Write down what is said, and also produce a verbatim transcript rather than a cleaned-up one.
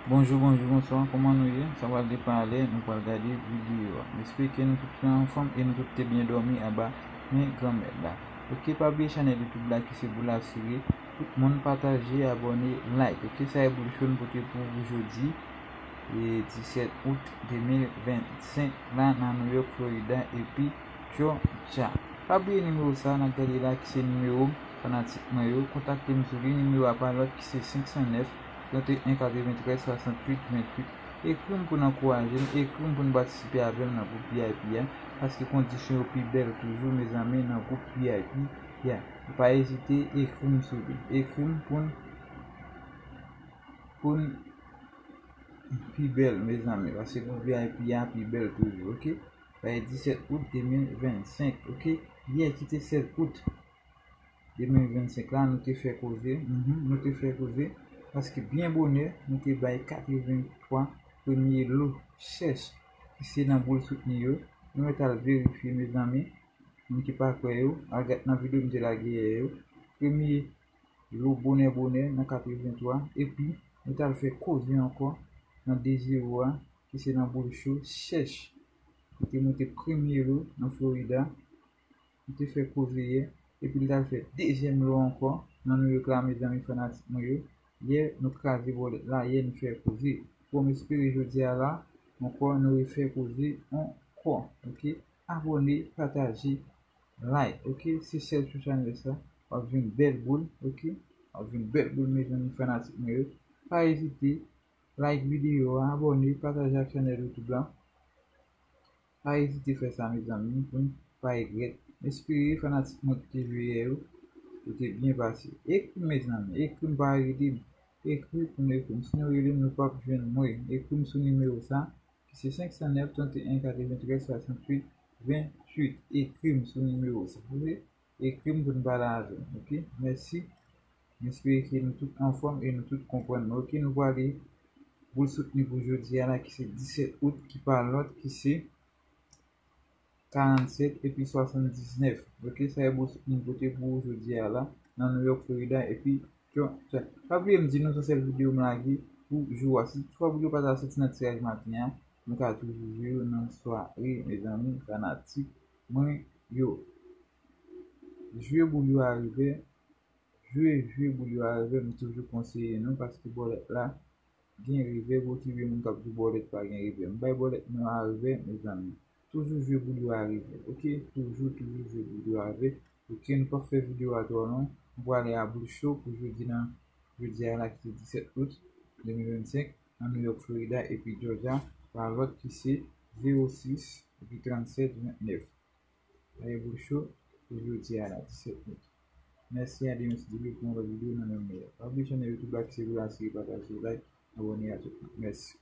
Bonjou, bonjou, bonswa, kòman nou ye? Sa pral depann lè nou pral gade videyo a. M espere ke nou tout te anfòm e nou tout te byen dòmi anba men Granmèt la. Ok, pa bliye chanèl YouTube la ki se Boul Asire. Tout moun pataje, abòne, like. Ok, sa e boul cho n pote pou ou jodi, e disèt out de mil vennsenk la nan New York, Florida, epi Georgia. Pa bliye nimewo sa n ap gade la ki se nimewo fanatik mwen yo. Kontakte m sou li, nimewo a pa lòt ki se senk san nèf, trannteyen, katreventrèz, swasanntuit, venntuit. Ekri m pou n ankouraje m, ekri m pou n patisipe avè m nan gwoup V I P a, paske kondisyon yo pi bèl toujou, mezanmi, nan gwoup V I P a. Pa ezite, ekri m sou li. Ekri m pou n, pou n pi bèl, mezanmi, paske gwoup V I P a pi bèl toujou, ok? Sa e disèt out de mil vennsenk, ok? Yè ki te sèz out de mil vennsenk la, nou te fè koze, mhm, nou te fè koze, paske byen bonè, nou te bay katrevenntwa premye lo chèch ki se nan boul soutni yo. Nou mèt al verifye, mezanmi, moun ki pa kwè yo, al gad nan videyo m te lage yè yo. Premye lo bonè bonè nan katrevenntwa, epi nou t al fè koze ankò nan de zewo a, ki se nan boul cho chèch. Li te monte premye lo nan Florida, li te fè koze yè, epi li t al fè dezyèm lo ankò nan New York la, mezanmi fanatik mwen yo. Yè, nou kraze bòlèt la, yè, nou fè koze. Bon, m espere jodi a la, ankò, nou refè koze ankò, ok? Abòne, pataje, like, ok? Se sèl sou chanèl sa, w ap jwenn bèl boul, ok? W ap jwenn bèl boul, mezanmi fanatik mwen yo. Pa ezite, like videyo a, abòne, pataje ak chanèl YouTube la. Pa ezite fè sa, mezanmi, pou n pa regrèt. M espere fanatik mwen ki te jwe yè yo, yo te byen pase. Ekri m, mezanmi, ekri m, pa rele m. Ekri pou n ekri m. Si nou rele m, nou p ap jwenn mwen. Ekri m sou nimewo sa, ki se senk san nèf, trannteyen, katreventrèz, swasanntuit, venntuit. Ekri m sou nimewo sa. Ou wè? Ekri m pou n pale avè m, ok? Mèsi. M espere ke nou tout anfòm e nou tout konprann mwen, ok? Nou prale boul soutni pou jodi a la, ki se disèt out, ki pa lòt, ki se karannsèt epi swasanndiznèf. Ok, sa e boul soutni m pote pou ou jodi a la, nan New York, Florida, epi Georgia. Pa bliye m di nou se sèl videyo m lage pou jou a. Si toutfwa videyo pa ta soti nan tiraj maten an, nou ka toujou jwe yo nan sware, mezanmi, fanatik mwen yo. Jwe boul yo a revè, jwe, jwe boul yo a revè, m toujou konseye nou, paske bòlèt la gen revè, pou ki vle moun k ap di bòlèt pa gen revè. M bay bòlèt mwen a revè, mezanmi. Toujou jwe boul yo a revè, ok? Toujou, toujou jwe boul yo a revè. Ok, nou p ap fè videyo a twò long. M prale a boul cho pou jodi nan, jodi a la ki se disèt out de mil vennsenk, nan New York, Florida, epi Georgia, pa lòt ki se zewo sis epi trannsèt vennèf. Sa e boul cho pou jodi a la, disèt out. Mèsi, a demen si Dye vle pou yon lòt videyo nan menm lè. Pa bliye chanèl YouTube la ki se Boul Asire, pataje, like, abòne a tout moun. Mèsi.